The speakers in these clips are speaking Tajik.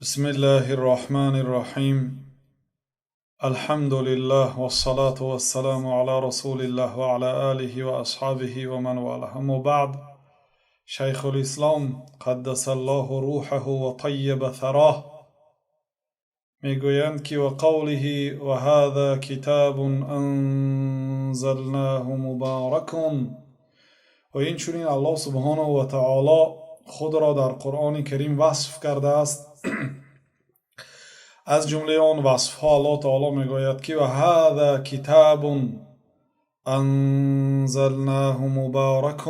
بسم الله الرحمن الرحيم. الحمد لله والصلاة والسلام على رسول الله وعلى آله وأصحابه ومن والاه. أما بعد، شيخ الإسلام قدس الله روحه وطيب ثراه мегӯянд ки وقوله وهذا كتاب أنزلناه مبارك. Ва инчунин Аллоҳ سبحانه وتعالى худро дар Қуръони Карим васф кардааст. Аз ҷумлаи он васфҳо Аллоҳ таоло мегӯяд ки وهذا كتاب أنزلناه مبارك,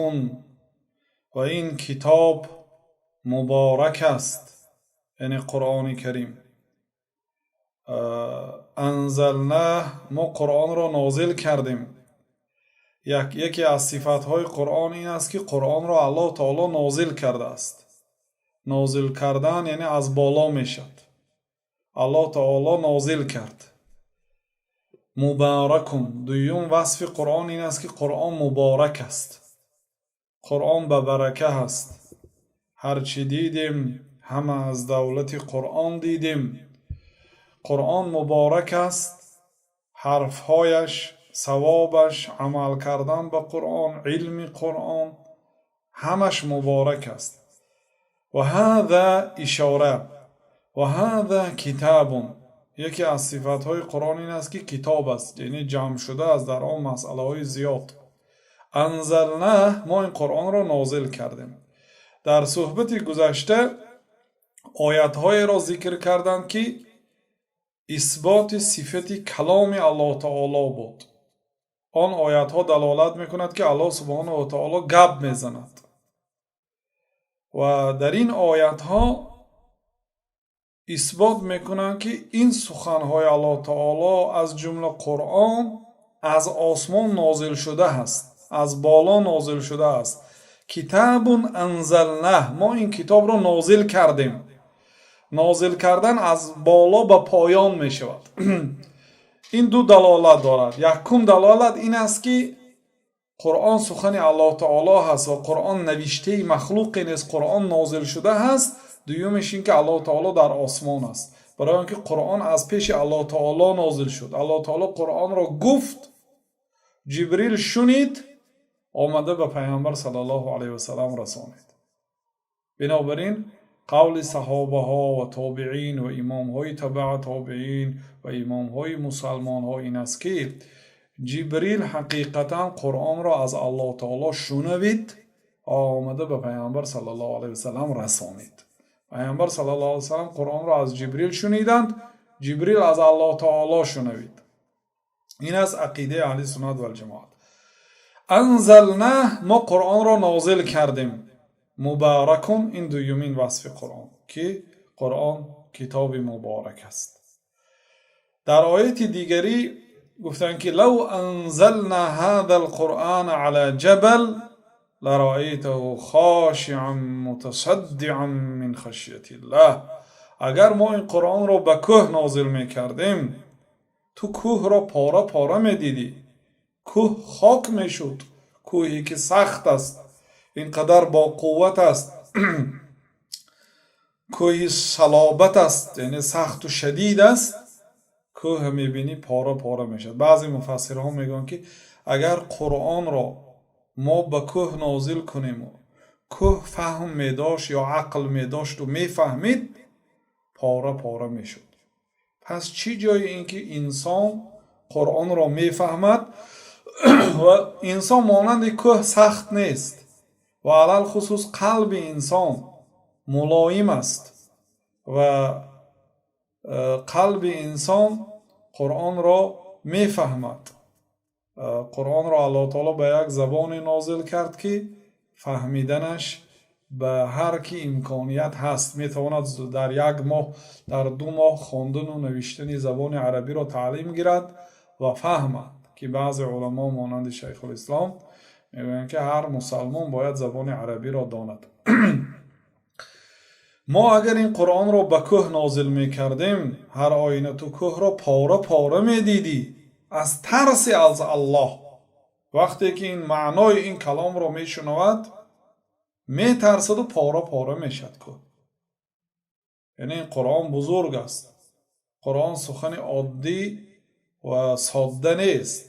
ва ин китоб муборак аст, яъне Қуръони Карим. أنزلناه, мо Қуръонро нозил кардем. Яке аз сифатҳои Қуръон ин аст, ки Қуръонро Аллоҳ таоло нозил кардааст. Нозил кардан яъне аз боло мешавад. Аллоҳ таоло нозил кард. مبارك, дуюм васфи Қуръон ин аст, ки Қуръон муборак аст, Қуръон ба барака аст. Ҳарчи дидем, ҳама аз давлати Қуръон дидем. Қуръон муборак аст, ҳарфҳояш, савобаш, амал кардан ба Қуръон, илми Қуръон, ҳамаш муборак аст. وهذا ишора, وهذا كتاب, яке аз сифатҳои Қуръон ин аст, ки китоб аст, яъне ҷамъ шудааст дар он масъалаҳои зиёд. أنزلناه, мо ин Қуръонро нозил кардем. Дар суҳбати гузашта оятҳоеро зикр карданд, ки исботи сифати каломи Аллоҳ таоло буд. Он оятҳо далолат мекунад, ки Аллоҳ سبحانه وتعالى гап мезанад, ва дар ин оятҳо исбот мекунанд, ки ин суханҳои Аллоҳ таоло, аз ҷумла Қуръон, аз осмон нозил шудааст, аз боло нозил шудааст. كتاب أنزلناه, мо ин китобро нозил кардем. Нозил кардан аз боло ба поён мешавад. Ин ду далолат дорад. Якум далолат ин аст, ки Қуръон сухани Аллоҳ таоло ҳаст ва Қуръон навиштаи махлуқе нест, Қуръон нозил шуда ҳаст. Дуюмеш ин ки Аллоҳ таоло дар осмон аст, барои он ки Қуръон аз пеши Аллоҳ таоло нозил шуд. Аллоҳ таоло Қуръонро гуфт, Ҷибрил шунид, омада ба Пайғамбар صلى الله عليه وسلم расонид. Бинобар ин қавли саҳобаҳо ва тобеин ва имомҳои табаа тобеин ва имомҳои мусалмонҳо ин аст, ки Ҷибрил ҳақиқатан Қуръонро аз Аллоҳ таоло шунавид, омада ба Пайғамбар صلى الله عليه وسلم расонид. Пайғамбар صلى الله عليه وسلم Қуръонро аз Ҷибрил шуниданд, Ҷибрил аз Аллоҳ таоло шунавид. Ин аст ақидаи аҳли суннат валҷамоат. أنزلناه, мо Қуръонро нозил кардем. مبارك, ин дуюмин васфи Қуръон, ки Қуръон китоби муборак аст. Дар ояти дигарӣ гуфтанд, ки لو أنزلنا هذا القرآن على جبل لرأيته خاشعا متصدعا من خشية الله. Агар мо ин Қуръонро ба кӯҳ нозил мекардем, ту кӯҳро пора пора медидӣ, кӯҳ хок мешуд. Кӯҳе ки сахт аст, ин қадар боқувват аст, кӯҳи салобат аст, яъне сахту шадид аст, кӯҳ мебинӣ, пора пора мешавад. Баъзе муфассирҳо мегӯянд, ки агар Қуръонро мо ба кӯҳ нозил кунему кӯҳ фаҳм медошт ё ақл медошту мефаҳмид, пора пора мешуд. Пас чӣ ҷои ин ки инсон Қуръонро мефаҳмад ва инсон монанди кӯҳ сахт нест ва алалхусус қалби инсон мулоим аст ва қалби инсон Қуръонро мефаҳмад. Қуръонро Аллоҳ таоло ба як забоне нозил кард, ки фаҳмиданаш ба ҳар ки имконият ҳаст, метавонад дар як моҳ, дар 2 моҳ хондану навиштани забони арабиро таълим гирад ва фаҳмад, ки баъзе уламо монанди Шайхулислом мегӯянд, ки ҳар мусалмон бояд забони арабиро донад. Мо агар ин Қуръонро ба кӯҳ нозил мекардем, ҳар оина ту кӯҳро пора пора медидӣ аз тарси аз Аллоҳ. Вақте ки ин маънои ин каломро мешунавад, метарсаду пора пора мешавад кӯҳ. Яъне ин Қуръон бузург аст. Қуръон сухани оддӣ ва содда нест.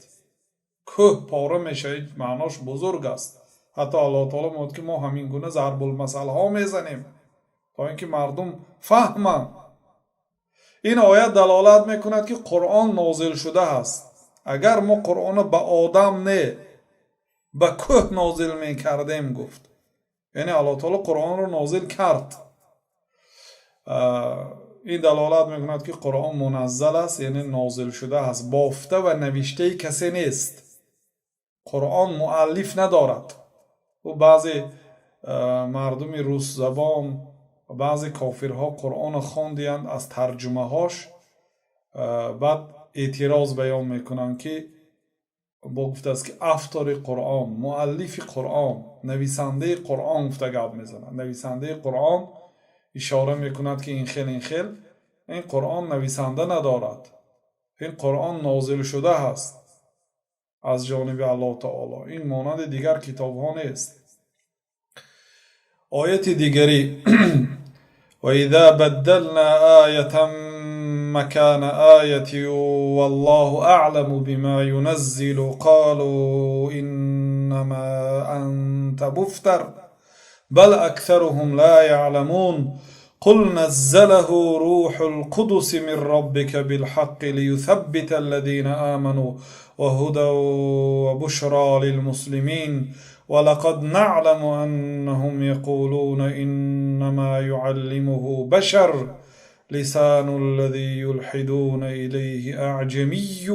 Кӯҳ пора мешавад, маънош бузург аст. Ҳатто Аллоҳ таоло мегӯяд, ки мо ҳамин гуна зарбулмасалҳо мезанем, то ин ки мардум фаҳманд. Ин оят далолат мекунад, ки Қуръон нозил шуда аст. Агар мо Қуръонро ба одам не, ба кӯҳ нозил мекардем, гуфт. Яъне Аллоҳ таоло Қуръонро нозил кард. Ин далолат мекунад, ки Қуръон муназзал аст, яъне нозил шуда аст, бофта ва навиштаи касе нест. Қуръон муаллиф надорад. Ӯ баъзе мардуми русзабон ва баъзе кофирҳо Қуръонро хондиянд аз тарҷумаҳош, баъд эътироз баён мекунанд, ки бо гуфтааст, ки автори Қуръон, муаллифи Қуръон, нависандаи Қуръон гуфта гап мезанад. Нависандаи Қуръон ишора мекунад, ки ин хел, ин хел. Ин Қуръон нависанда надорад. Ин Қуръон нозил шуда ҳаст аз ҷониби Аллоҳ таоло. Ин монанди дигар китобҳо нест. Ояти дигари: وإذا بدلنا آية مكان آية والله أعلم بما ينزل قالوا إنما أنت مفتر بل أكثرهم لا يعلمون قل نزله روح القدس من ربك بالحق ليثبت الذين آمنوا وهدى وبشرى للمسلمين ولقد نعلم أنهم يقولون إنما يعلمه بشر لسان الذي يلحدون إليه أعجمي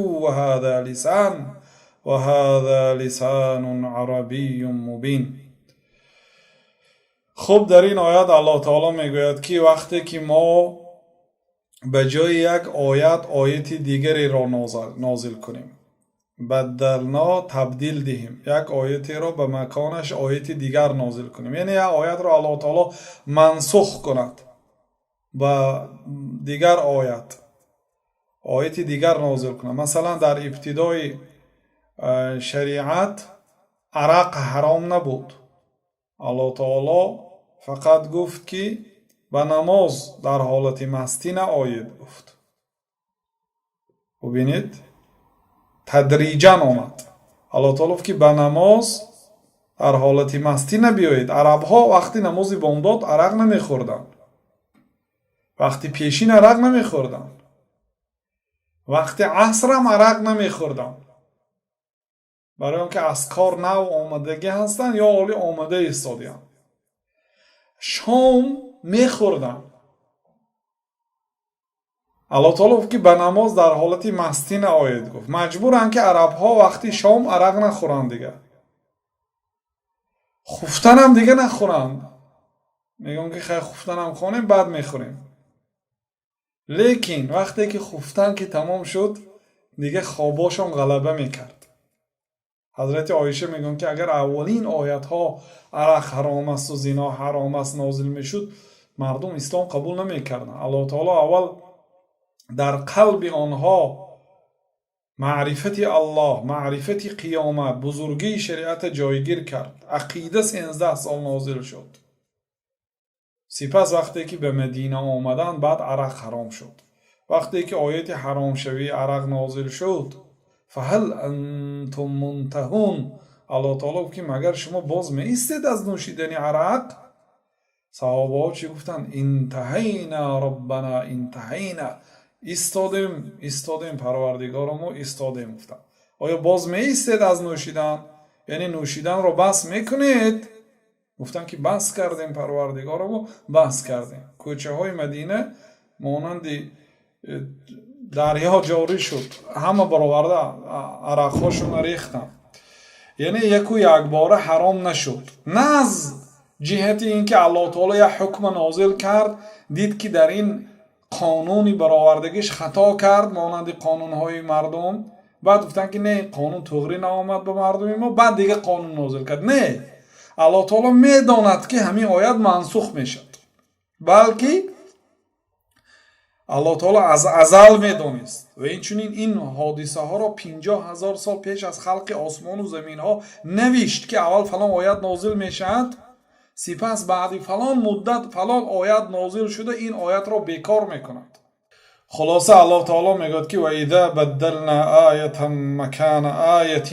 وهذا لسان عربي مبين. Хуб, дар ин оят Аллоҳ таоло мегӯяд, ки вақте ки мо ба ҷои як оят ояти дигареро нозил кунем, بدلنا, табдил диҳем, як оятеро ба маконаш ояти дигар нозил кунем, яъне як оятро Аллоҳ таоло мансух кунад, ба дигар оят ояти дигар нозил кунад. Масалан, дар ибтидои шариат арақ ҳаром набуд. Аллоҳ таоло фақат гуфт, ки ба намоз дар ҳолати мастӣ наоед, гуфт. Бубинед, тадриҷан омад. Аллоҳ таоло гуфт, ки ба намоз дар ҳолати мастӣ набиёед. Арабҳо вақти намози бомдод арақ намехӯрданд, вақти пешин арақ намехӯрданд, вақти асрам арақ намехӯрданд, барои он ки аз кор нав омадагӣ ҳастанд ё оли омода истодиянд. Шом мехӯрданд. Аллоҳ таоло гуфт, ки ба намоз дар ҳолати мастӣ наоед, гуфт. Маҷбуранд, ки арабҳо вақти шом арақ нахӯранд, дига хуфтанам дига нахӯранд. Мегӯям, ки хай, хуфтанам хонем, баъд мехӯрем. Лекин вақте ки хуфтан ки тамом шуд, дига хобошон ғалаба мекард. Ҳазрати Оиша мегӯянд, ки агар аввалин оятҳо арақ ҳаром асту зино ҳаром аст нозил мешуд, мардум ислом қабул намекарданд. Аллоҳ таоло аввал дар қалби онҳо маърифати Аллоҳ, маърифати қиёмат, бузургии шариата ҷойгир кард. Ақида 13 сол нозил шуд. Сипас вақте ки ба Мадина омаданд, баъд арақ ҳаром шуд. Вақте ки ояти ҳаромшавии арақ нозил шуд, فهل أنتم منتهون, Аллоҳ таоло гуфт, ки магар шумо боз меистед аз нӯшидани арақ? Саҳобаҳо чӣ гуфтанд? انتهينا ربنا انتهينا, истодем, истодем, Парвардигоро, мо истодем, гуфтанд. Оё боз меистед аз нӯшидан, яъне нӯшиданро бас мекунед? Гуфтанд, ки бас кардем, Парвардигоро, мо бас кардем. Кӯчаҳои Мадина монанди дарё ҷорӣ шуд, ҳама бароварда арақҳошонро рехтанд. Яъне яку якбора ҳаром нашуд. На аз ҷиҳати ин ки Аллоҳ таоло як ҳукма нозил кард, дид, ки дар ин қонуни баровардагиш хато кард, монанди қонунҳои мардум, баъд гуфтанд, ки не, қонун туғрӣ наомад ба мардуми мо, баъд дига қонун нозил кард. Не, Аллоҳ таоло медонад, ки ҳамин оят мансух мешавад, балки Аллоҳ таоло аз азал медонист ва инчунин ин ҳодисаҳоро 50 000 сол пеш аз халқи осмону заминҳо навишт, ки аввал фалон оят нозил мешавад. Сипас баъди фалон муддат фалон оят нозил шуда, ин оятро бекор мекунад. Хулоса, Аллоҳ таоло мегӯяд, ки وإذا بدلنا آية مكان آية,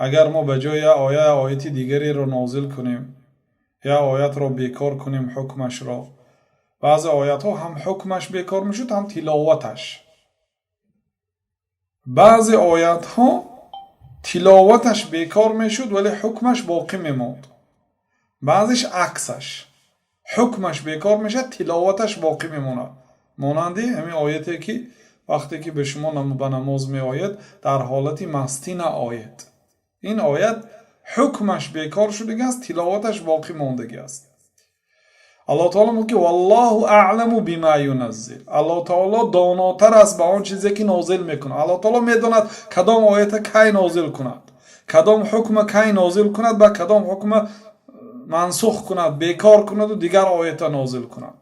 агар мо ба ҷои як оя ояти дигареро нозил кунем, як оятро бекор кунем, ҳукмашро. Баъзе оятҳо ҳам ҳукмаш бекор мешуд, ҳам тиловаташ. Баъзе оятҳо тиловаташ бекор мешуд, вале ҳукмаш боқӣ мемонд. Баъзеш аксаш, ҳукмаш бекор мешавад, тиловаташ боқӣ мемонад, монанди ҳамин ояте, ки вақте ки ба шумо ба намоз меояд, дар ҳолати мастӣ наоед. Ин оят ҳукмаш бекор шудагӣ аст, тиловаташ боқӣ мондагӣ аст. Аллоҳ таоло мегӯяд, ки والله أعلم بما ينزل, Аллоҳ таоло донотар аст ба он чизе, ки нозил мекунад. Аллоҳ таоло медонад, кадом оята кай нозил кунад, кадом ҳукма кай нозил кунад, ба кадом ҳукма мансух кунад, бекор кунаду дигар оята нозил кунад.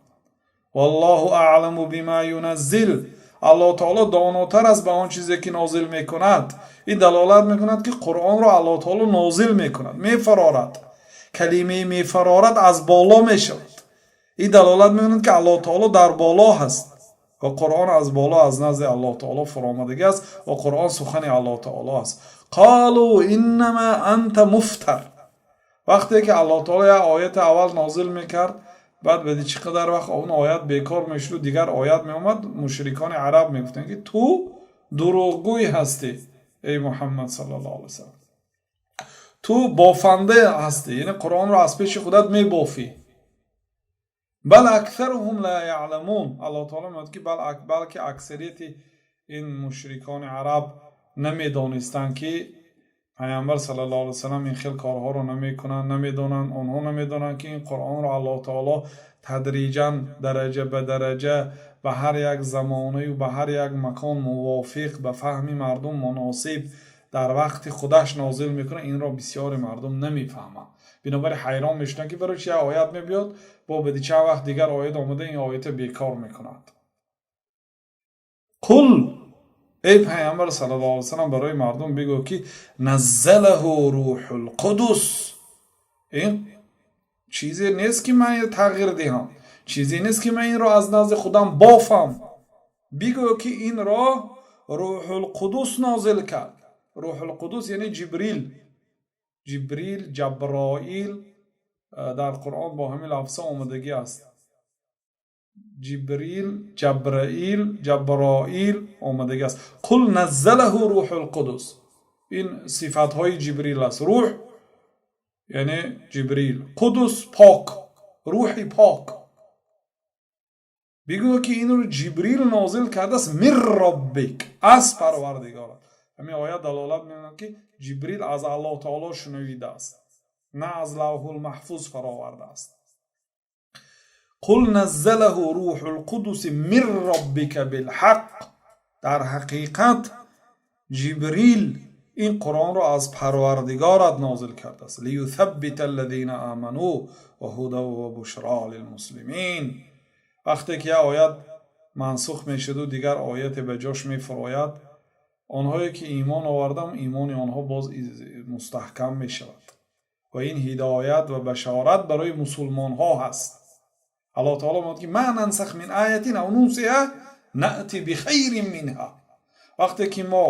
والله أعلم بما ينزل, Аллоҳ таоло донотар аст ба он чизе, ки нозил мекунад. Ин далолат мекунад, ки Қуръонро Аллоҳ таоло нозил мекунад, мефарорад. Калимаи мефарорад аз боло мешавад. Ин далолат мекунад, ки Аллоҳ таоло дар боло ҳаст ва Қуръон аз боло, аз назди Аллоҳ таоло фуромадагӣ аст ва Қуръон сухани Аллоҳ таоло аст. قالوا إنما أنت مفتر. Вақте ки Аллоҳ таоло як ояти аввал нозил мекард, баъд баъди чӣ қадар вақт он оят бекор мешуду дигар оят меомад, мушрикони араб мегуфтанд, ки ту дурӯғгӯй ҳастӣ, эй Муҳаммад صلى الله عليه وسلم, ту бофанда ҳастӣ, яъне Қуръонро аз пеши худат мебофӣ. بل أكثرهم لا يعلمون. Аллоҳ таоло мегӯяд, ки балки аксарияти ин мушрикони араб намедонистанд, ки Паямбар صلى الله عليه وسلم ин хел корҳоро намекунанд. Намедонанд, онҳо намедонанд, ки ин Қуръонро Аллоҳ таоло тадриҷан, дараҷа ба дараҷа, ба ҳар як замонаю ба ҳар як макон мувофиқ, ба фаҳми мардум муносиб, дар вақти худаш нозил мекунад. Инро бисёри мардум намефаҳманд, бинобар ин ҳайрон мешуданд, ки барои чи як оят мебиёд, бо баъди чанд вақт дигар оят омада, ин оята бекор мекунад. قل, эй Паямбар صلى الله عليه وسلم, барои мардум бигӯ, ки نزله روح القدس. Ин чизе нест, ки ман тағйир диҳам, чизе нест, ки ман инро аз назди худам бофам. Бигӯ, ки инро Рӯҳулқудус нозил кард. Рӯҳулқудус яъне Ҷибрил. Ҷибрил, Ҷаброил дар Қуръон бо ҳамин лафзҳо омадагӣ аст. Ҷибрил, Ҷабраил, Ҷаброил омадагӣ аст. قل نزله روح القدس, ин сифатҳои Ҷибрил аст. Рӯҳ яъне Ҷибрил, Қудус пок, рӯҳи пок. Бигӯ, ки инро Ҷибрил нозил кардааст. من ربك, аз Парвардигорат. Ҳамин оят далолат мекунад, ки Ҷибрил аз Аллоҳ таоло шунавидааст, на аз Лавҳулмаҳфуз фаровардааст. قل نزله روح القدس من ربك بالحق, дар ҳақиқат Ҷибрил ин Қуръонро аз Парвардигорат нозил кардааст. ليثبت الذين آمنوا وهدى وبشرى للمسلمين. Вақте ки як оят мансух мешуду дигар ояте ба ҷош мефурояд, онҳое ки имон овардам, имони онҳо боз мустаҳкам мешавад ва ин ҳидоят ва башорат барои мусулмонҳо ҳаст. Аллоҳ таоло мегӯяд, ки ما ننسخ من آية أو ننسها نأت بخير منها. Вақте ки мо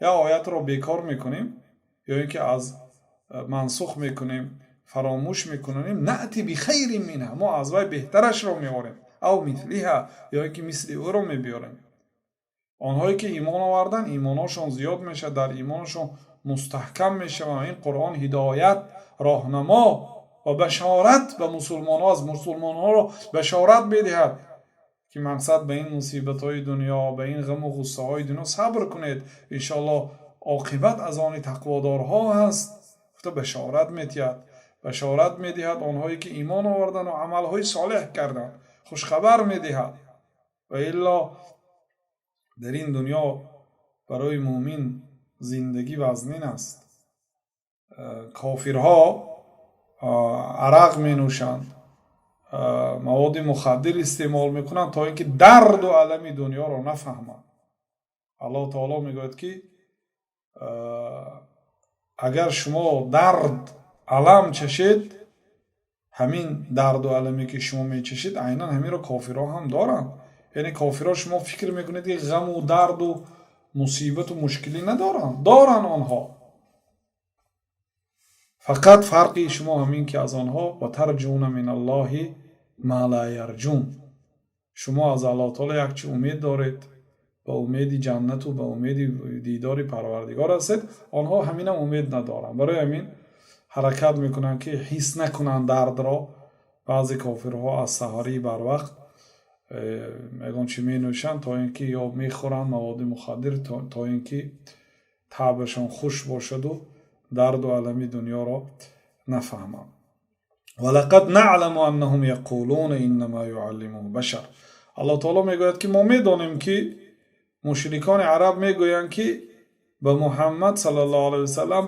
як оятро бекор мекунем ё ин ки аз мансух мекунем, фаромӯш мекунем, نأت بخير منها, мо аз вай беҳтарашро меорем, أو مثلها, ё ин ки мисли ӯро мебиёрем. Онҳое ки имон оварданд, имоношон зиёд мешавад, дар имонашон мустаҳкам мешаванд. Ин Қуръон ҳидоят, роҳнамо ва башорат ба мусулмонҳо, аз мусулмонҳоро башорат медиҳад, ки мақсад ба ин мусибатҳои дунё, ба ин ғаму ғуссаҳои дунё сабр кунед, иншоаллоҳ оқибат аз они тақводорҳо ҳаст, гуфта башорат медиҳад. Башорат медиҳад онҳое ки имон овардану амалҳои солеҳ карданд, хушхабар медиҳад. Ва илло дар ин дунё барои мӯмин зиндагӣ вазнин аст. Кофирҳо арақ менӯшанд, маводи мухаддир истеъмол мекунанд, то ин ки дарду алами дунёро нафаҳманд. Аллоҳ таоло мегӯяд, ки агар шумо дард алам чашед. Ҳамин дарду аламе, ки шумо мечашед, айнан ҳаминро кофирҳо ҳам доранд. Яъне кофирҳо, шумо фикр мекунед, ки ғаму дарду мусибату мушкилӣ надоранд? Доранд онҳо. Фақат фарқи шумо ҳамин, ки аз онҳо وترجون من الله ما لا يرجون, шумо аз Аллоҳ таоло як чи умед доред, ба умеди ҷаннату ба умеди дидори Парвардигор ҳастед. Онҳо ҳаминам умед надоранд. Барои ҳамин ҳаракат мекунанд, ки ҳис накунанд дардро. Баъзе кофирҳо аз саҳарӣ барвақт ягон чи менӯшанд, то ин ки, ё мехӯранд маводи мухаддир, то ин ки таъбашон хуш бошаду дарду алами дунёро нафаҳманд. ولقد نعلم أنهم يقولون إنما يعلمه بشر. Аллоҳ таоло мегӯяд, ки мо медонем, ки мушрикони араб мегӯянд, ки ба Муҳаммад саллаллоҳу алайҳи васалам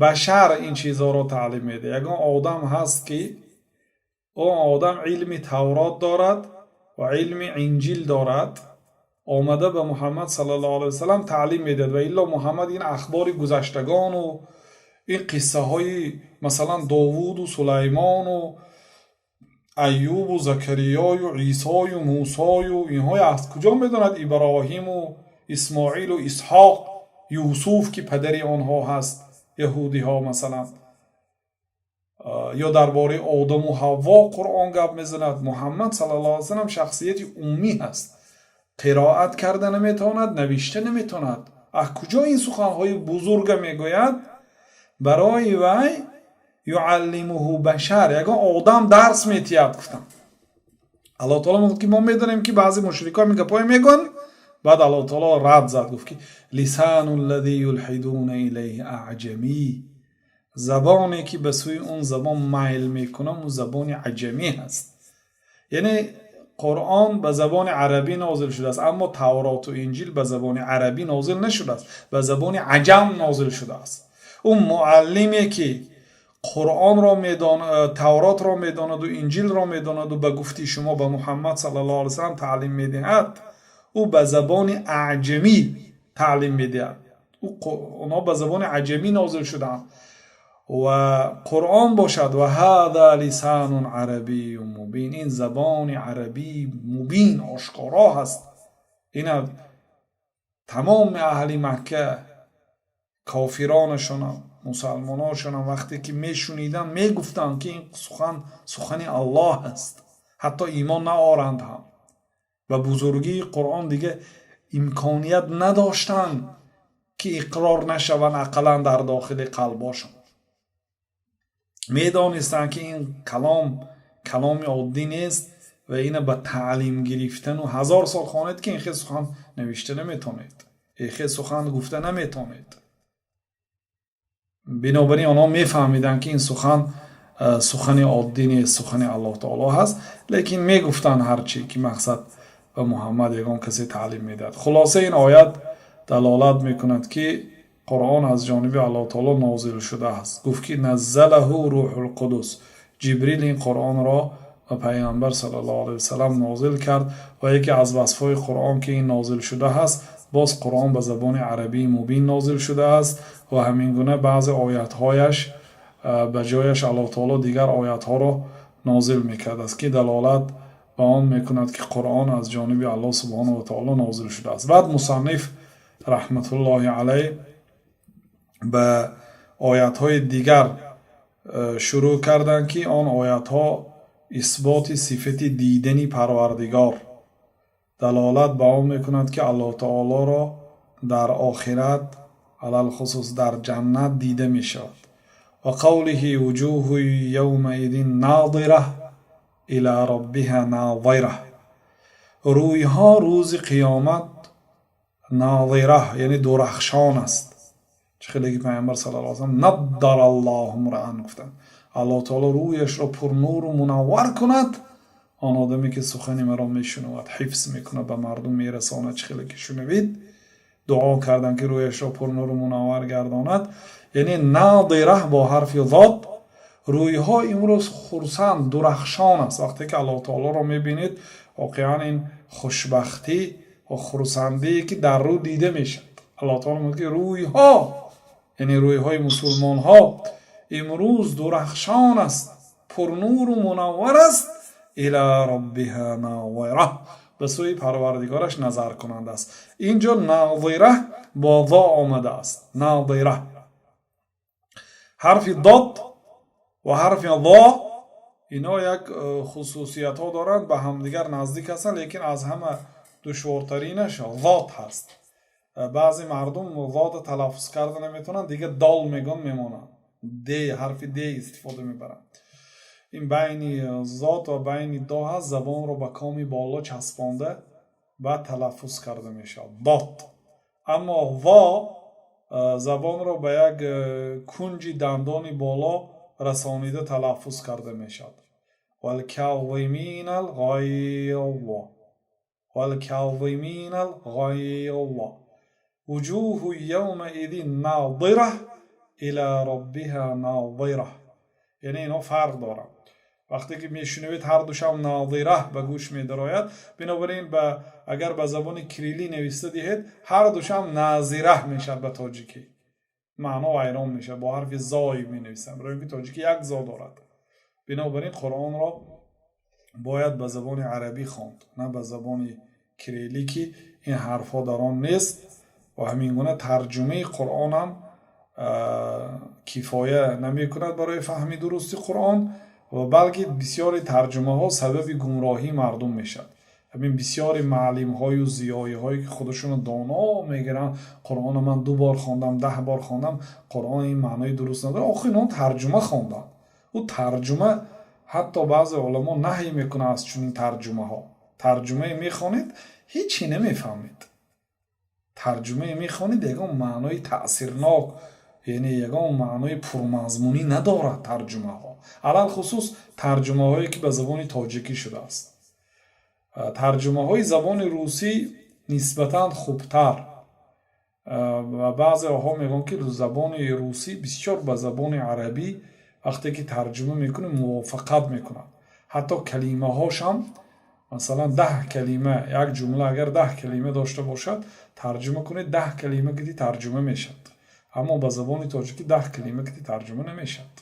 башар ин чизҳоро таълим медиҳад. Ягон одам ҳаст, ки он одам илми Таврот дорад ва илми Инҷил дорад, омада ба Муҳаммад саллаллоҳу алайҳи васалам таълим медиҳад. Ва илло Муҳаммад ин ахбори гузаштагону ин қиссаҳои, масалан, Довуду Сулаймону Аюбу Закариёю Исою Мусою, инҳое аз куҷо медонад? Иброҳиму Исмоилу Исҳоқ, Юсуф, ки падари онҳо ҳаст, яҳудиҳо, масалан, ё дар бораи Одаму Ҳавво Қуръон гап мезанад. Муҳаммад саллаллоҳу алайҳи васалам шахсияти уммӣ ҳаст, қироат карда наметавонад, навишта наметавонад. Аз куҷо ин суханҳои бузурга мегӯяд? Барои вай يعلمه بشر, ягон одам дарс метиҳад, гуфтам. Аллоҳ таоло мегӯяд, ки мо медонем, ки баъзе мушрикҳо ин гапҳое мегӯянд. Баъд Аллоҳ таоло рад зад, гуфт, ки لسان الذي يلحدون إليه أعجمي, забоне, ки ба сӯи он забон майл мекунам, он забони аҷамӣ ҳаст. Яъне Қуръон ба забони арабӣ нозил шудааст, аммо Тавроту Инҷил ба забони арабӣ нозил нашудааст, ба забони аҷам нозил шудааст. Ӯ муаллиме, ки Қуръонро медон, Тавротро медонаду Инҷилро медонаду ба гуфти шумо ба Муҳаммад саллаллоҳу алайҳи васалам таълим медиҳад, ӯ ба забони аҷамӣ таълим медиҳад. Онҳо ба забони аҷамӣ нозил шудаанд ва Қуръон бошад وهذا لسان عربي مبين, ин забони арабии мубин, ошкоро ҳаст. Ина тамоми аҳли Макка, кофиронашонам, мусалмоношонам, вақте ки мешуниданд, мегуфтанд, ки ин сухан сухани Аллоҳ аст. Ҳатто имон наоранд ҳам, ба бузургии Қуръон дига имконият надоштанд, ки иқрор нашаванд. Ақаллан дар дохили қалбошон медонистанд, ки ин калом каломи оддӣ нест ва ина ба таълим гирифтану 1000 сол хонед, ки ин хел сухан навишта наметонед, ин хел сухан гуфта наметонед. Бинобар ин онҳо мефаҳмиданд, ки ин сухан сухани оддӣ нест, сухани Аллоҳ таоло ҳаст, лекин мегуфтанд ҳарчи, ки мақсад ба Муҳаммад ягон касе таълим медиҳад. Хулоса, ин оят далолат мекунад, ки Қуръон аз ҷониби Аллоҳ таоло нозил шудааст. Гуфт, ки نزله روح القدس, Ҷибрил ин Қуръонро ба Пайғамбар саллаллоҳу алайҳи васалам нозил кард. Ва яке аз васфҳои Қуръон, ки ин нозил шуда ҳаст, боз Қуръон ба забони арабии мубин нозил шудааст. Ва ҳамин гуна баъзе оятҳояш ба ҷояш Аллоҳ таоло дигар оятҳоро нозил мекардааст, ки далолат ба он мекунад, ки Қуръон аз ҷониби Аллоҳ субҳонаҳу ва таоло нозил шудааст. Баъд мусанниф раҳматуллоҳи алайҳ ба оятҳои дигар шурӯъ карданд, ки он оятҳо исботи сифати дидани Парвардигор далолат ба он мекунад, ки Аллоҳ таолоро дар охират, алалхусус дар ҷаннат, дида мешавад. وقوله وجوه يومئذ ناضرة إلى ربها ناظرة, рӯйҳо рӯзи қиёмат ناضرة, яъне дурахшон аст. Чӣ хеле ки Пайғамбар саллаллоҳу алайҳи васаллам نضر الله امرأ гуфтанд, Аллоҳ таоло рӯяшро пурнуру мунаввар кунад он одаме, ки сухани маро мешунавад, ҳифз мекунад, ба мардум мерасонад. Чӣ хеле ки шунавид, дуо карданд, ки рӯяшро пурнуру мунаввар гардонад. Яъне ناضرة бо ҳарфи зод, рӯйҳо имрӯз хурсанд, дурахшон аст. Вақте ки Аллоҳ таолоро мебинед, воқеан ин хушбахтӣ ва хурсандие, ки дар рӯ дида мешавад. Аллоҳ таоло мегӯяд, ки рӯйҳо, яъне рӯйҳои мусулмонҳо имрӯз дурахшон аст, пурнур аст. Пурнуру мунаввар аст. إلى ربها ناظرة, ба сӯи Парвардигораш назаркунанда аст. Ин ҷо ناظرة бо зо омадааст. ناظرة, ҳарфи дод ва ҳарфи зо, ино як хусусиятҳо доранд, ба ҳамдигар наздик ҳастанд, лекин аз ҳама душвортаринаш зот ҳаст. Баъзе мардум зода талаффуз карда наметавонанд, дига дол мегӯн, мемонанд, д, ҳарфи д истифода мебаранд. Ин байни зот ва байни до ҳаст, забонро ба коми боло часпонда, баъд талаффуз карда мешавад дот. Аммо во забонро ба як кунҷи дандони боло расонида талаффуз карда мешавад. والكاظمين الغيظ, والكاظمين الغيظ, وجوه يومئذ ناضرة إلى ربها ناظرة. Яъне ино фарқ доранд. Вақте ки мешунавед, ҳар душам ناظرة ба гӯш медарояд. Бинобар ин агар ба забони кириллӣ нависта диҳед, ҳар душам назира мешавад, ба тоҷикӣ маъно вайрон мешавад. Бо ҳарфи зой менависанд, барои ин ки тоҷикӣ як зо дорад. Бинобар ин Қуръонро бояд ба забони арабӣ хонд, на ба забони кириллӣ, ки ин ҳарфҳо дар он нест. Ва ҳамин гуна тарҷумаи Қуръонам кифоя намекунад барои фаҳми дурусти Қуръон ва балки бисёри тарҷумаҳо сабаби гумроҳии мардум мешавад. Ҳамин бисёри маълимҳою зиёиҳое, ки худашонро доно мегиранд, «Қуръонро ман ду бор хондам, 10 бор хондам, Қуръон ин маънои дуруст надорад». Охир инҳо тарҷума хонданд. Ӯ тарҷума, ҳатто баъзе уламо наҳй мекунанд аз чунин тарҷумаҳо. Тарҷумае мехонед, ҳечи намефаҳмед. Тарҷумае мехонед, ягон маънои таъсирнок, яъне ягон маънои пурмазмунӣ надорад тарҷумаҳо, алалхусус тарҷумаҳое, ки ба забони тоҷикӣ шудааст. Тарҷумаҳои забони русӣ нисбатан хубтар ва баъзеҳо мегӯянд, ки забони русӣ бисёр ба забони арабӣ вақте ки тарҷума мекунӣ, мувофиқат мекунад. Ҳатто калимаҳошам, масалан, 10 калима, як ҷумла агар 10 калима дошта бошад, тарҷума кунед, 10 калима кити тарҷума мешавад. Аммо ба забони тоҷикӣ 10 калима кити тарҷума намешавад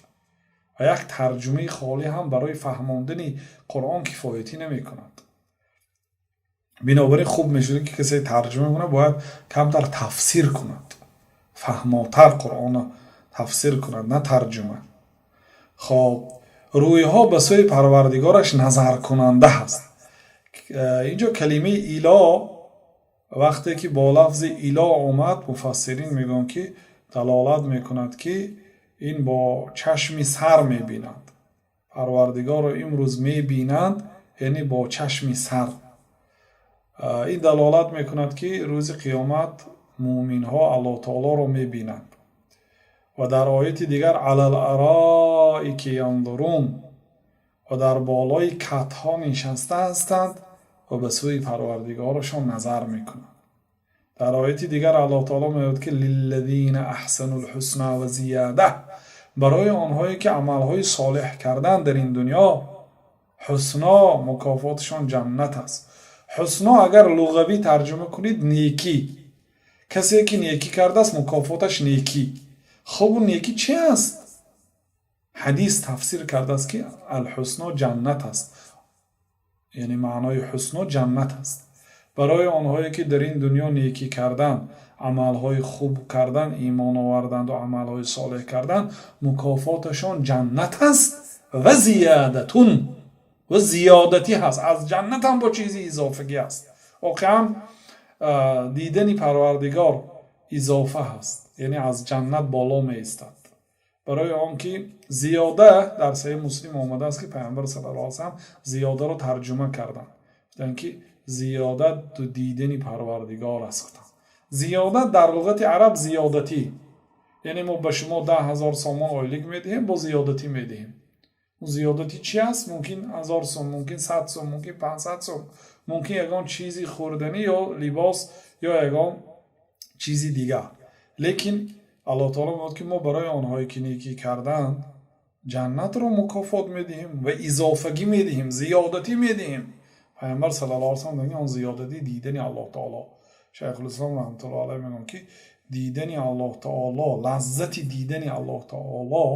ва як тарҷумаи холӣ ҳам барои фаҳмондани Қуръон кифоятӣ намекунад. Бинобар ин хуб мешуд, ки касе тарҷума кунад, бояд камтар тафсир кунад, фаҳмотар Қуръонро тафсир кунад, на тарҷума. Хоб, рӯйҳо ба сӯи Парвардигораш назаркунанда ҳаст. Инҷо калимаи إلى, вақте ки бо лафзи إلى омад, муфассирин мегӯянд, ки далолат мекунад, ки ин бо чашми сар мебинанд Парвардигорро имрӯз мебинанд, яъне бо чашми сар. Ин далолат мекунад, ки рӯзи қиёмат муъминҳо Аллоҳ таолоро мебинанд. Ва дар ояти дигар على الأرائك ينظرون, ва дар болои катҳо нишаста ҳастанд ва ба сӯи Парвардигорашон назар мекунанд. Дар ояти дигар Аллоҳ таоло мегӯяд, ки للذين أحسنوا الحسنى وزيادة, барои онҳое, ки амалҳои солеҳ карданд дар ин дунё, ҳусно, мукофоташон ҷаннат аст. Ҳусно агар луғавӣ тарҷума кунед, некӣ. Касе ки некӣ кардааст, мукофоташ некӣ. Хубу некӣ чи аст? Ҳадис тафсир кардааст, ки الحسنى ҷаннат аст, яъне маънои ҳусно ҷаннат аст. Барои онҳое, ки дар ин дунё некӣ кардан, амалҳои хуб кардан, имон оварданду амалҳои солеҳ кардан, мукофоташон ҷаннат аст ва زيادة, ва зиёдатӣ ҳаст, аз ҷаннат ҳам бо чизи изофагӣ аст. Воқеан, дидани Парвардигор изофа ҳаст, яъне аз ҷаннат боло меистад. Барои он ки зиёда дар Саҳеҳи Муслим омадааст, ки Пайғамбар صلى الله عليه وسلم зиёдаро тарҷума карданд, гуфтанд, ки зиёда дидани Парвардигор аст. Гуфтанд, зиёда дар луғати араб зиёдатӣ, яъне мо ба шумо 10 000 сомон ойлик медиҳем, бо зиёдатӣ медиҳем. Зиёдатӣ чи аст? Мумкин 1000 сом, мумкин 100 сом, мумкин 500 сом, мумкин ягон чизи хӯрданӣ ё либос ё ягон чизи дигар. Лекин Аллоҳ таоло мегӯяд, ки мо барои онҳое, ки некӣ карданд, ҷаннатро мукофот медиҳем ва изофагӣ медиҳем, зиёдатӣ медиҳем. Пайғамбар صلى الله عليه وسلم мегӯяд, он зиёдатӣ дидани Аллоҳ таоло. Шайхулислом رحمة الله عليه мегӯянд, ки дидани Аллоҳ таоло, лаззати дидани Аллоҳ таоло.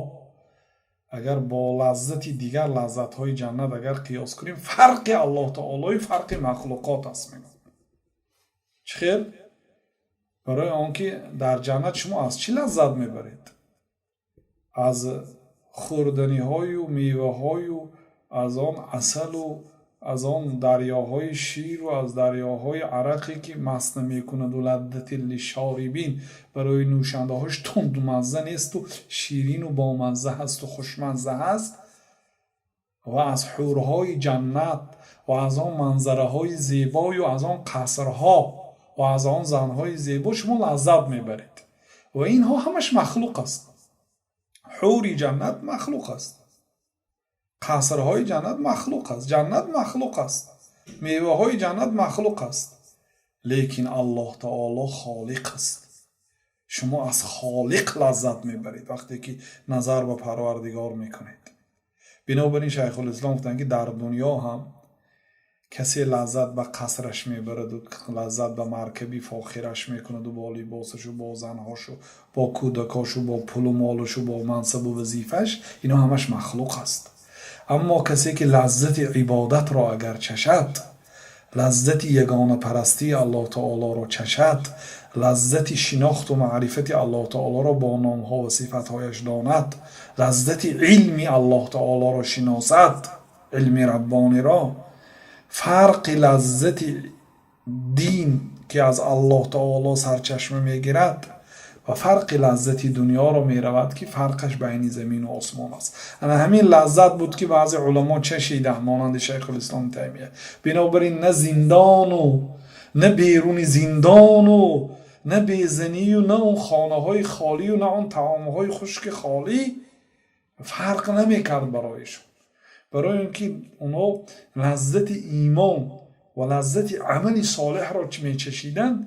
Агар бо лаззати дигар лаззатҳои ҷаннат агар қиёс кунем, фарқи Аллоҳ таолои фарқи махлуқот аст, мегӯяд. Чӣ хел? Барои он ки дар ҷаннат шумо аз чӣ лаззат мебаред? Аз хӯрданиҳою меваҳою аз он асалу аз он дарёҳои ширу аз дарёҳои арақе, ки маст намекунаду لذة للشاربين, барои нӯшандаҳош тундмазза несту ширину бомазза ҳасту хушмазза ҳаст, ва аз ҳурҳои ҷаннат ва аз он манзараҳои зебою аз он қасрҳо ва аз он занҳои зебо шумо лаззат мебаред. Ва инҳо ҳамаш махлуқ аст. Ҳури ҷаннат махлуқ аст, қасрҳои ҷаннат махлуқ аст, ҷаннат махлуқ аст, меваҳои ҷаннат махлуқ аст, лекин Аллоҳ таоло холиқ аст. Шумо аз холиқ лаззат мебаред, вақте ки назар ба Парвардигор мекунед. Бинобар ин Шайхулислом гуфтанд, ки дар дунё ҳам касе лаззат ба қасраш мебараду лаззат ба маркаби фохираш мекунаду бо либосашу, бо занҳошу, бо кӯдакошу, бо пулу молушу, бо мансабу вазифааш, ино ҳамаш махлуқ аст. Аммо касе ки лаззати ибодатро агар чашад, лаззати ягонапарастии Аллоҳ таолоро чашад, лаззати шинохту маърифати Аллоҳ таолоро бо номҳо ва сифатҳояш донад, лаззати илми Аллоҳ таолоро шиносад, илми раббониро, фарқи лаззати дин, ки аз Аллоҳ таоло сарчашма мегирад, ва фарқи лаззати дунёро меравад, ки фарқаш байни замину осмон аст. Ана ҳамин лаззат буд, ки баъзе уламо чашиданд, монанди Шайхулислом Таймия. Бинобар ин на зиндону, на беруни зиндону, на безанию, на он хонаҳои холию, на он таомҳои хушки холӣ фарқ намекард бароишон, барои он ки онҳо лаззати имон ва лаззати амали солеҳро мечашиданд.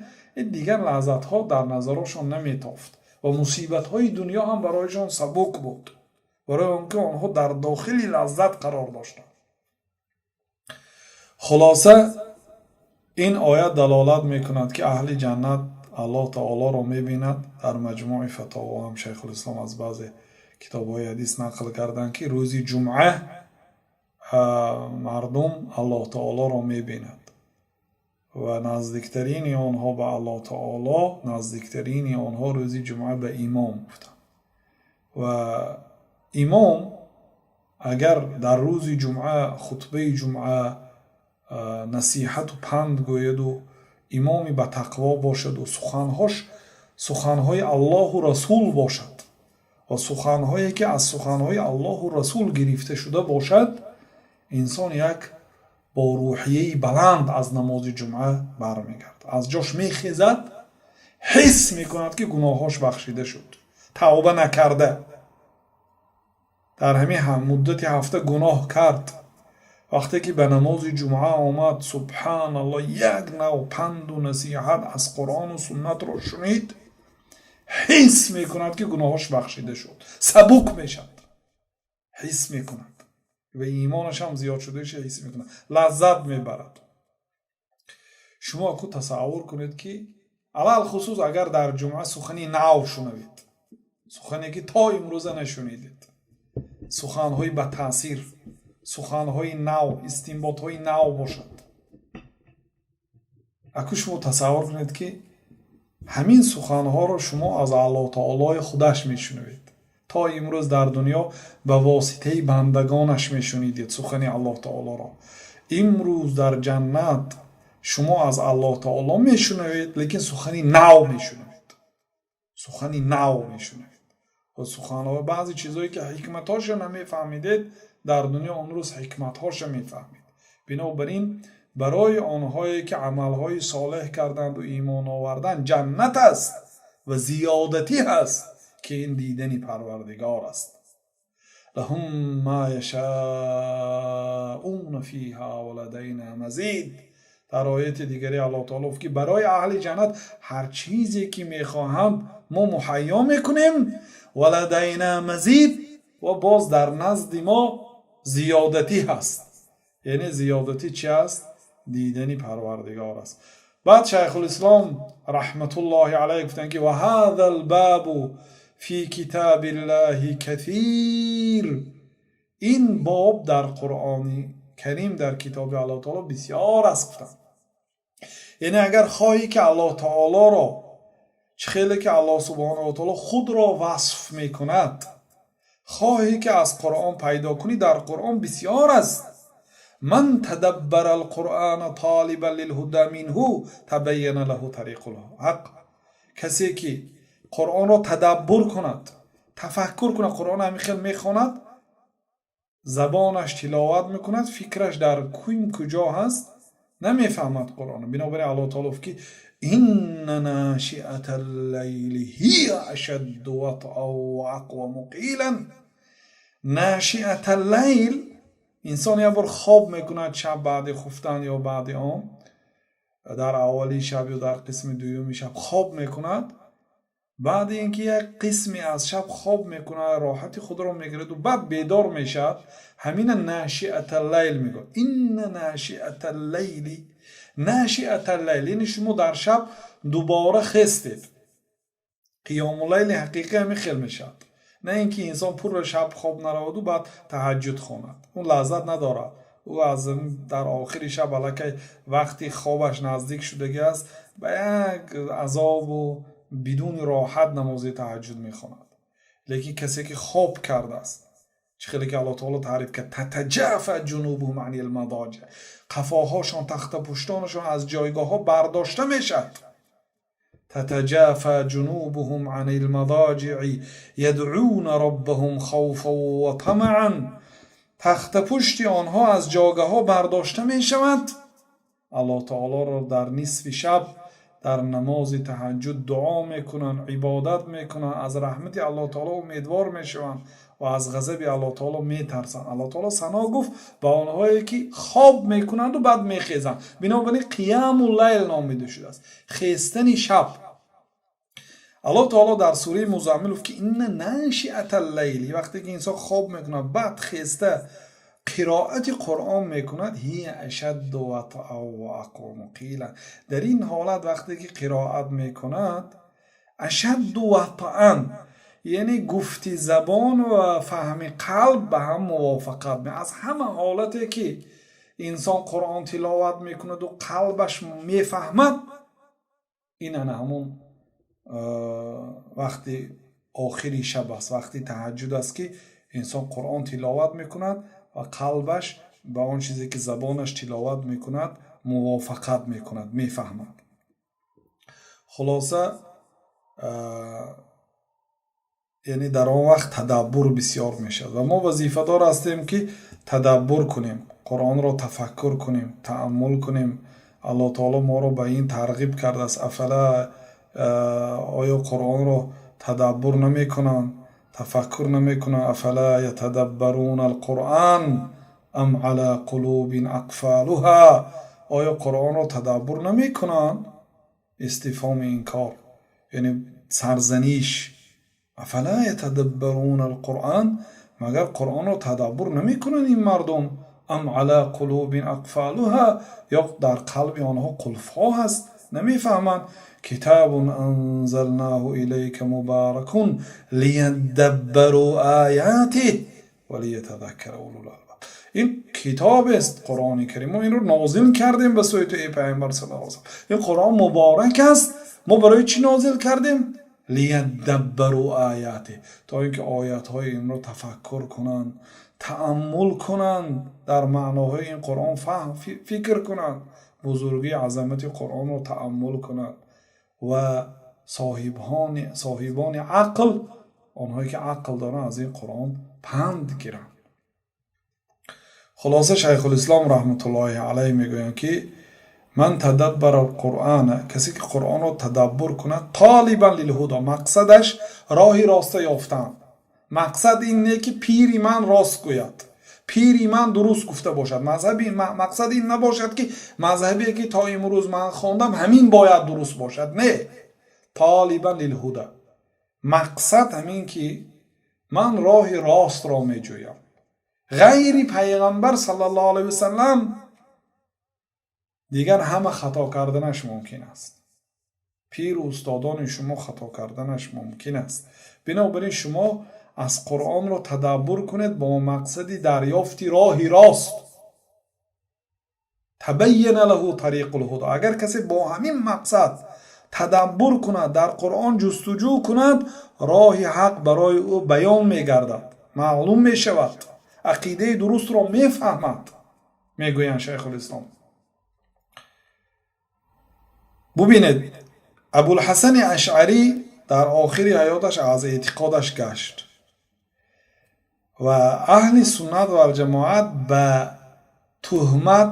Дигар лаззатҳо дар назарошон наметофт ва мусибатҳои дунё ҳам барояшон сабук буд, барои он ки онҳо дар дохили лаззат қарор доштанд. Хулоса, ин оят далолат мекунад, ки аҳли ҷаннат Аллоҳ таолоро мебинад. Дар Маҷмӯи Фатово ҳам Шайхулислом аз баъзе китобҳои ҳадис нақл карданд, ки рӯзи ҷумъа мардум Аллоҳ таолоро мебинад ва наздиктарини онҳо ба Аллоҳ таоло, наздиктарини онҳо рӯзи ҷумъа ба имом гуфтанд. Ва имом агар дар рӯзи ҷумъа, хутбаи ҷумъа насиҳату панд гӯяду имоми ба тақво бошаду суханҳош суханҳои Аллоҳу Расул бошад ва суханҳое, ки аз суханҳои Аллоҳу Расул гирифта шуда бошад, инсон як бо рӯҳияи баланд аз намози ҷумъа бармегардад, аз ҷош мехезад, ҳис мекунад, ки гуноҳҳош бахшида шуд. Тавба накарда дар ҳамин муддати ҳафта гуноҳ кард, вақте ки ба намози ҷумъа омад, субҳаналлоҳ, як нав панду насиҳат аз Қуръону суннатро шунид, ҳис мекунад, ки гуноҳош бахшида шуд, сабук мешавад, ҳис мекунад ва имонаш ҳам зиёд шудаша ҳис мекунад, лаззат мебарад. Шумо аку тасаввур кунед, ки алалхусус агар дар ҷумъа сухани нав шунавед, сухане, ки то имрӯза нашунидед, суханҳои ба таъсир, суханҳои нав, истинботҳои нав бошад. Аку шумо тасаввур кунед, ки ҳамин суханҳоро шумо аз Аллоҳ таолои худаш мешунавед. То имрӯз дар дунё ба воситаи бандагонаш мешунидед сухани Аллоҳ таолоро, имрӯз дар ҷаннат шумо аз Аллоҳ таоло мешунавед, лекин сухани нав мешунавед, сухани нав мешунавед ва суханҳо, баъзе чизҳое, ки ҳикматҳоша намефаҳмидед дар дунё, он рӯз ҳикматҳоша мефаҳмед. Бинобар ин барои онҳое, ки амалҳои солеҳ карданду имон оварданд, ҷаннат аст ва зиёдатӣ ҳаст, ки ин дидани Парвардигор аст. لهم ما يشاءون فيها ولدينا مزيد. Дар ояти дигаре Аллоҳ таоло гуфт, ки барои аҳли ҷаннат ҳар чизе, ки мехоҳанд, мо муҳайё мекунем, ولدينا مزيد, ва боз дар назди мо зиёдатӣ ҳаст. Яъне зиёдатӣ чи аст? Дидани Парвардигор аст. Баъд Шайхулислом раҳматуллоҳи алайҳ гуфтанд, ки وهذا الباب في كتاب الله كثير. Ин боб дар Қуръони Карим, дар китоби Аллоҳ таоло бисёр аст, гуфтанд. Яъне агар хоҳӣ, ки Аллоҳ таолоро чӣ хеле ки Аллоҳ субҳонаҳу ва таоло худро васф мекунад, хоҳӣ ки аз Қуръон пайдо кунӣ, дар Қуръон бисёр аст. من تدبر القرآن طالبا للهدى منه تبين له طريق الحق. Касе ки Қуръонро тадаббур кунад, тафаккур кунад, Қуръон ҳамин хел мехонад, забонаш тиловат мекунад, фикраш дар кун куҷо ҳаст, намефаҳмад Қуръонро. Бинобар ин Аллоҳ таоло гуфт, ки إن ناشئة الليل هي أشد وطئا وأقوم قيلا. ناشئة الليل, инсон як бор хоб мекунад шаб, баъди хуфтан ё баъди он, дар аввали шаб ё дар қисми дуюми шаб хоб мекунад. Баъди ин ки як қисме аз шаб хоб мекунад, роҳати худро мегираду баъд бедор мешавад, ҳамина ناشئة الليل мегӯяд. إن ناشئة الليل, ناشئة الليل, яъне шумо дар шаб дубора хестед. Қиёмуллайли ҳақиқӣ ҳамин хел мешавад, на ин ки инсон пурра шаб хоб нараваду баъд таҳаҷҷуд хонад. Он лаззат надорад. Ӯ аз дар охири шаб, аллакай вақти хобаш наздик шудагӣ аст, ба як азобу бидуни роҳат намози таҳаҷҷуд мехонад. Лекин касе ки хоб кардааст, чӣ хеле ки Аллоҳ таоло таъриф кард: تتجافى جنوبهم عن المضاجع, қафоҳошон, тахтапуштонашон аз ҷойгоҳҳо бардошта мешавад. تتجافى جنوبهم عن المضاجع يدعون ربهم خوفا وطمعا. Тахтапушти онҳо аз ҷойгоҳҳо бардошта мешавад, Аллоҳ таолоро дар нисфи шаб дар намози таҳаҷҷуд дуо мекунанд, ибодат мекунанд, аз раҳмати Аллоҳ таоло умедвор мешаванд ва аз ғазаби Аллоҳ таоло метарсанд. Аллоҳ таоло сано гуфт ба онҳое ки хоб мекунанду баъд мехезанд. Бинобар ин قيام الليل номида шудааст, хестани шаб. Аллоҳ таоло дар сураи Музаммил гуфт, ки إن ناشئة الليل, вақте ки инсон хоб мекунад, баъд хеста қироати Қуръон мекунад, هي أشد وطئا وأقوم قيلا. Дар ин ҳолат, вақте ки қироат мекунад, أشد وطئا, яъне гуфти забон ва фаҳми қалб ба ҳам мувофиқат. Аз ҳама ҳолате ки инсон Қуръон тиловат мекунаду қалбаш мефаҳмад, ин ана ҳамон вақти охири шаб аст, вақти таҳаҷҷуд аст, ки инсон Қуръон тиловат мекунад ва қалбаш ба он чизе ки забонаш тиловат мекунад, мувофиқат мекунад, мефаҳмад. Хулоса, яъне дар он вақт тадаббур бисёр мешавад ва мо вазифадор ҳастем, ки тадаббур кунем, Қуръонро тафаккур кунем, тааммул кунем. Аллоҳ таоло моро ба ин тарғиб кардааст. أفلا, оё Қуръонро тадаббур намекунанд, тафаккур намекунанд? أفلا يتدبرون القرآن أم على قلوب أقفالها. Оё Қуръонро тадаббур намекунанд? Истифҳоми инкор, яъне сарзаниш. أفلا يتدبرون القرآن, магар Қуръонро тадаббур намекунанд ин мардум? أم على قلوب أقفالها, ё дар қалби онҳо қулфҳо ҳаст, намефаҳманд? كتاب أنزلناه إليك مبارك ليدبروا آياته وليتذكر أولو الألباب. Ин китобест, Қуръони Карим, мо инро нозил кардем ба сӯи ту, эй Пайғамбар صلى الله عليه. Ин Қуръон муборак аст. Мо барои чӣ нозил кардем? ليدبروا آياته, то ин ки оятҳои инро тафаккур кунанд, тааммул кунанд, дар маъноҳои ин Қуръон фаҳм, фикр кунанд, бузургии азамати Қуръонро тааммул кунанд ва соҳибони ақл, онҳое ки ақл доранд, аз ин Қуръон панд гиранд. Хулоса, Шайхулислом раҳматуллоҳи алайҳ мегӯянд, ки من تدبر القرآن, касе ки Қуръонро тадаббур кунад, طالبا للهدى, мақсадаш роҳи роста ёфтан, мақсад ин не ки пири ман рост гӯяд, пири ман дуруст гуфта бошад, мақсад ин набошад, ки мазҳабе ки то имрӯз ман хондам, ҳамин бояд дуруст бошад. Не, طالبا للهدى, мақсад ҳамин ки ман роҳи ростро меҷӯям, ғайри Пайғамбар صلى الله عليه وسلم дигар ҳама хато карданаш мумкин аст, пиру устодони шумо хато карданаш мумкин аст. Бинобар ин шумо Аз Қуръонро тадаббур кунед бо мақсади дарёфти роҳи рост. Табайяна лаҳу тариқул ҳудо. Агар касе бо ҳамин мақсад тадаббур кунад, дар Қуръон ҷустуҷӯ кунад, роҳи ҳақ барои ӯ баён мегардад, маълум мешавад, ақидаи дурустро мефаҳмад, мегӯянд Шайхулислом. Бубинед, Абулҳасани Ашъарӣ дар охири ҳаёташ аз эътиқодаш гашт ва аҳли суннат валҷамоат ба туҳмат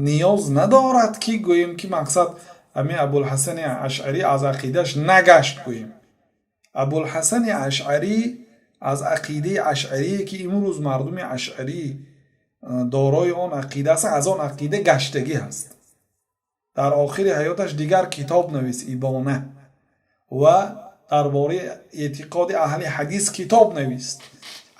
ниёз надорад, ки гӯем, ки мақсад ҳамин Абулҳасани Ашъарӣ аз ақидаш нагашт гӯем. Абулҳасани Ашъарӣ аз ақидаи ашъарие, ки имрӯз мардуми ашъарӣ дорои он ақида аст, аз он ақида гаштагӣ ҳаст. Дар охири ҳаёташ дигар китоб навист, Ибона, ва дар бораи эътиқоди аҳли ҳадис китоб навист.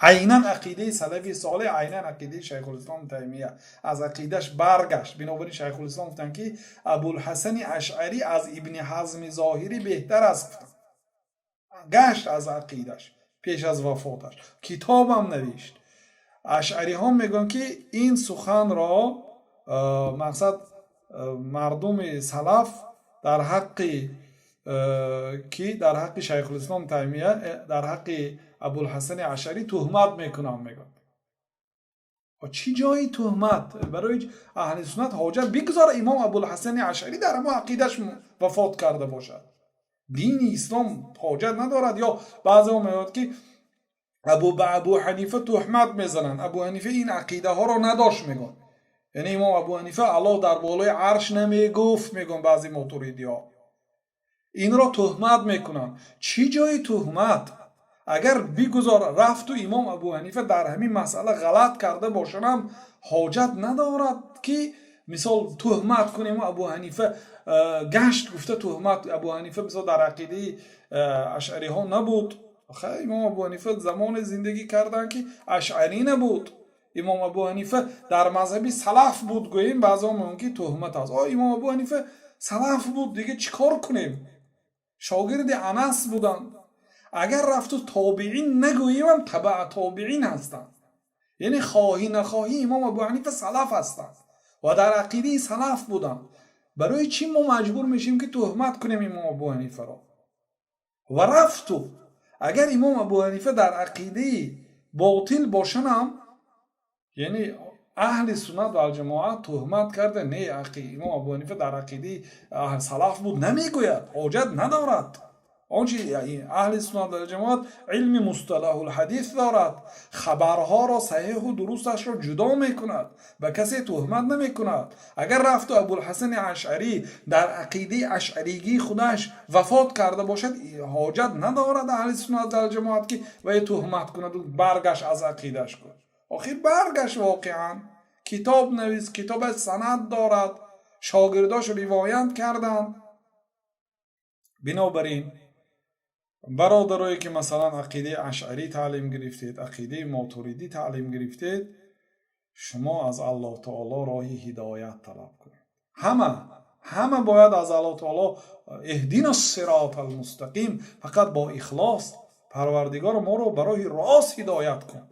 Айнан ақидаи салафи солеҳ, айнан ақидаи Шайхулислом Таймия. Аз ақидаш баргашт. Бинобар ин Шайхулислом гуфтанд, ки Абулҳасани Ашъарӣ аз Ибни Ҳазми Зоҳирӣ беҳтар аст, гуфтанд. Гашт аз ақидаш пеш аз вафоташ, китобам навишт. Ашъариҳо мегӯянд, ки ин суханро мақсад мардуми салаф дар ҳаққи ки дар ҳаққи Шайхулислом Таймия, дар ҳаққи Абулҳасани Ашъарӣ туҳмат мекунанд, мегӯянд. Чӣ ҷои туҳмат барои аҳли суннат ҳоҷат? Бигузор имом Абулҳасани Ашъарӣ дар ҳамон ақидаш вафот карда бошад, дини ислом ҳоҷат надорад. Ё баъзеҳо мегӯянд, ки ба Абу Ҳанифа туҳмат мезананд, Абу Ҳанифа ин ақидаҳоро надошт, мегӯянд. Яъне имом Абу Ҳанифа Аллоҳ дар болои арш намегуфт, мегӯянд баъзе мотуридиҳо. Инро туҳмат мекунанд. Чӣ ҷои туҳмат? Агар бигузор рафту имом Абу Ҳанифа дар ҳамин масъала ғалат карда бошанд, ҳоҷат надорад, ки мисол туҳмат кунем. Абу Ҳанифа гашт гуфта туҳмат. Абу Ҳанифа мисол дар ақидаи ашъариҳо набуд. Имом Абу Ҳанифа замоне зиндагӣ карданд, ки ашъарӣ набуд. Имом Абу Ҳанифа дар мазҳаби салаф буд, гӯем, баъзеҳо мегӯянд, ки туҳмат аст. О, имом Абу Ҳанифа салаф буд, дига чӣ кор кунем? Шогирди Анас буданд. Агар рафту тобиин нагӯемам, табаа тобиин ҳастанд. Яъне хоҳӣ нахоҳӣ имом Абу Ҳанифа салаф ҳастанд ва дар ақидаи салаф буданд. Барои чӣ мо маҷбур мешавем, ки туҳмат кунем имом Абу Ҳанифаро? Ва рафту агар имом Абу Ҳанифа дар ақидаи ботил бошанам, яъне аҳли суннат валҷамоат туҳмат карда, не, имом Абу Ҳанифа дар ақидаи салаф буд намегӯяд, ҳоҷат надорад. Он чи аҳли суннат валҷамоат илми мусталаҳулҳадис дорад, хабарҳоро саҳеҳу дурусташро ҷудо мекунад, ба касе туҳмат намекунад. Агар рафту Абулҳасани Ашъарӣ дар ақидаи ашъаригии худаш вафот карда бошад, ҳоҷат надорад аҳли суннат валҷамоат, ки вай туҳмат кунаду баргашт аз ақидаш кунад. Охир баргашт, воқеан китоб навист, китобаш санад дорад, шогирдош ривоят карданд. Бинобар ин, бародарое, ки масалан ақидаи ашъарӣ таълим гирифтед, ақидаи мотуридӣ таълим гирифтед, шумо аз Аллоҳ таоло роҳи ҳидоят талаб кунед. Ҳама бояд аз Аллоҳ таоло اهدنا الصراط المستقيم, фақат бо ихлос: Парвардигор, моро ба роҳи рост ҳидоят кун,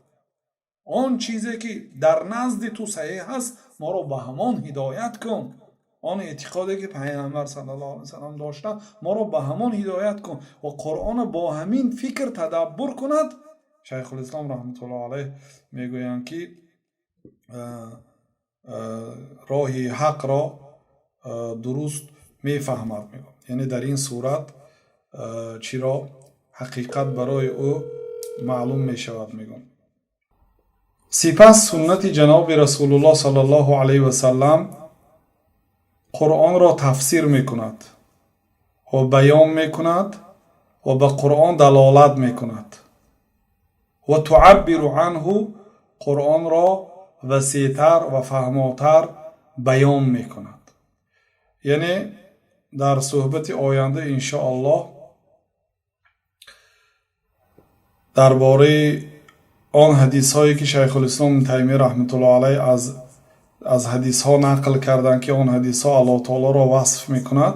он чизе ки дар назди ту саҳеҳ аст, моро ба ҳамон ҳидоят кун, он эътиқоде ки Пайғамбар صلى الله عليه وسلم доштанд, моро ба ҳамон ҳидоят кун, ва Қуръонро бо ҳамин фикр тадаббур кунад. Шайхулислом رحمة الله عليه мегӯянд, ки роҳи ҳақро дуруст мефаҳмад, мегӯяд. Яъне дар ин сурат чиро ҳақиқат барои ӯ маълум мешавад, мегӯяд. Сипас суннати ҷаноби Расулуллоҳ صلى الله عليه وسلم Қуръонро тафсир мекунад ва баён мекунад ва ба Қуръон далолат мекунад ва تعبر عنه, Қуръонро васеътар ва фаҳмотар баён мекунад. Яъне дар суҳбати оянда иншоаллоҳ дар бораи он ҳадисҳое, ки Шайхулислом Таймия رحمة الله عليه аз ҳадисҳо нақл карданд, ки он ҳадисҳо Аллоҳ таолоро васф мекунад,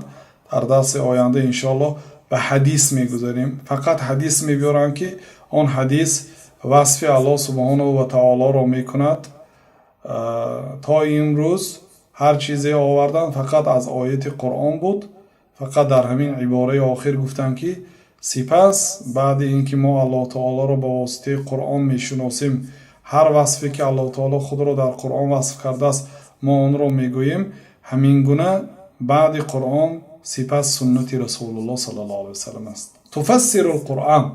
дар дарси оянда иншоаллоҳ. Ба ҳадис мегузарем. Фақат ҳадис мебиёранд, ки он ҳадис васфи Аллоҳ субҳонаҳу ва таолоро мекунад. То имрӯз ҳар чизе овардан, фақат аз ояти Қуръон буд. Фақат дар ҳамин ибораи охир гуфтанд, ки сипас баъди ин ки мо Аллоҳ таолоро ба воситаи Қуръон мешиносем, ҳар васфе ки Аллоҳ таоло худро дар Қуръон васф кардааст, мо онро мегӯем. Ҳамин гуна баъди Қуръон сипас суннати Расулуллоҳ саллаллоҳу алайҳи васаллам аст. تفسر القرآن.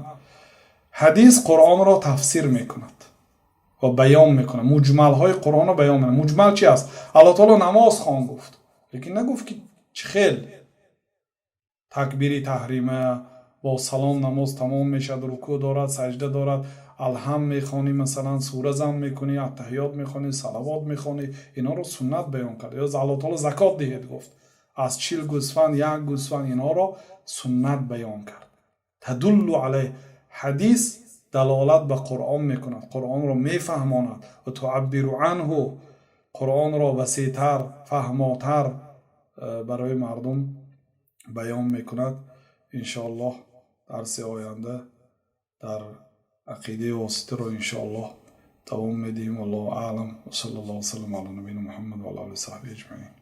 Ҳадис Қуръонро тафсир мекунад ва баён мекунад, муҷмалҳои Қуръонро баён мекунад. Муҷмал чи аст? Аллоҳ таоло намоз хон гуфт, лекин нагуфт, ки чӣ хел такбири таҳрима бо салом намоз тамом мешавад, рукӯъ дорад, саҷда дорад, Алҳамд мехонӣ, масалан, сура зам мекунӣ, аттаҳиёт мехонӣ, салавот мехонӣ. Инҳоро суннат баён кард. Ё Аллоҳ таоло закот диҳед гуфт, аз 40 гӯсфанд як гӯсфанд. Инҳоро суннат баён кард. تدل عليه. Ҳадис далолат ба Қуръон мекунад, Қуръонро мефаҳмонад. وتعبر عنه. Қуръонро васеътар, фаҳмотар барои мардум баён мекунад. Иншоаллоҳ, дарси оянда дар ақидаи воситаро иншоаллоҳ давом медиҳем. Аллоҳу аълам. وصلى الله وسلم على نبينا محمد وعلى آله وصحبه أجمعين.